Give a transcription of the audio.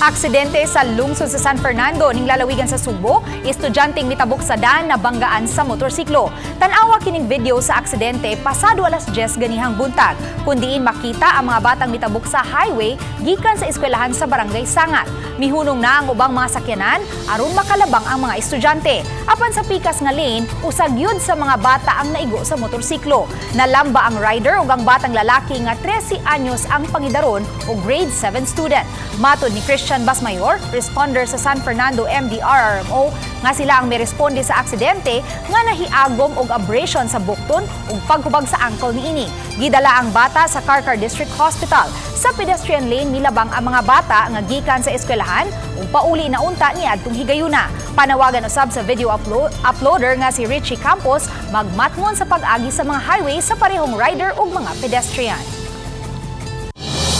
Aksidente sa lungsod sa San Fernando ning lalawigan sa Sugbo, estudyanteng mitabok sa daan nabanggaan sa motorsiklo. Tan-awa kining video sa aksidente pasado alas 10 ganihang buntag, kun diin makita ang mga batang mitabok sa highway gikan sa eskwelahan sa Barangay Sangat. Mihunong na ang ubang mga sakyanan aron makalabang ang mga estudyante. Apan sa pikas nga lane, usa gyud sa mga bata ang naigo sa motorsiklo. Nalamba ang rider ug ang batang lalaki nga 13 anyos ang pangidaron o grade 7 student. Matod ni Christian Basmayor, responder sa San Fernando MDRRMO, nga sila ang miresponde sa aksidente nga nahiagom og abrasion sa bukton ug paghubag sa ankle niini. Gidala ang bata sa Carcar District Hospital. Sa pedestrian lane milabang ang mga bata nga gikan sa eskwelahan ug pauli na unta niadtong higayuna. Panawagan usab sa video uploader nga si Richie Campos magmatngon sa pag-agi sa mga highway sa parehong rider ug mga pedestrian.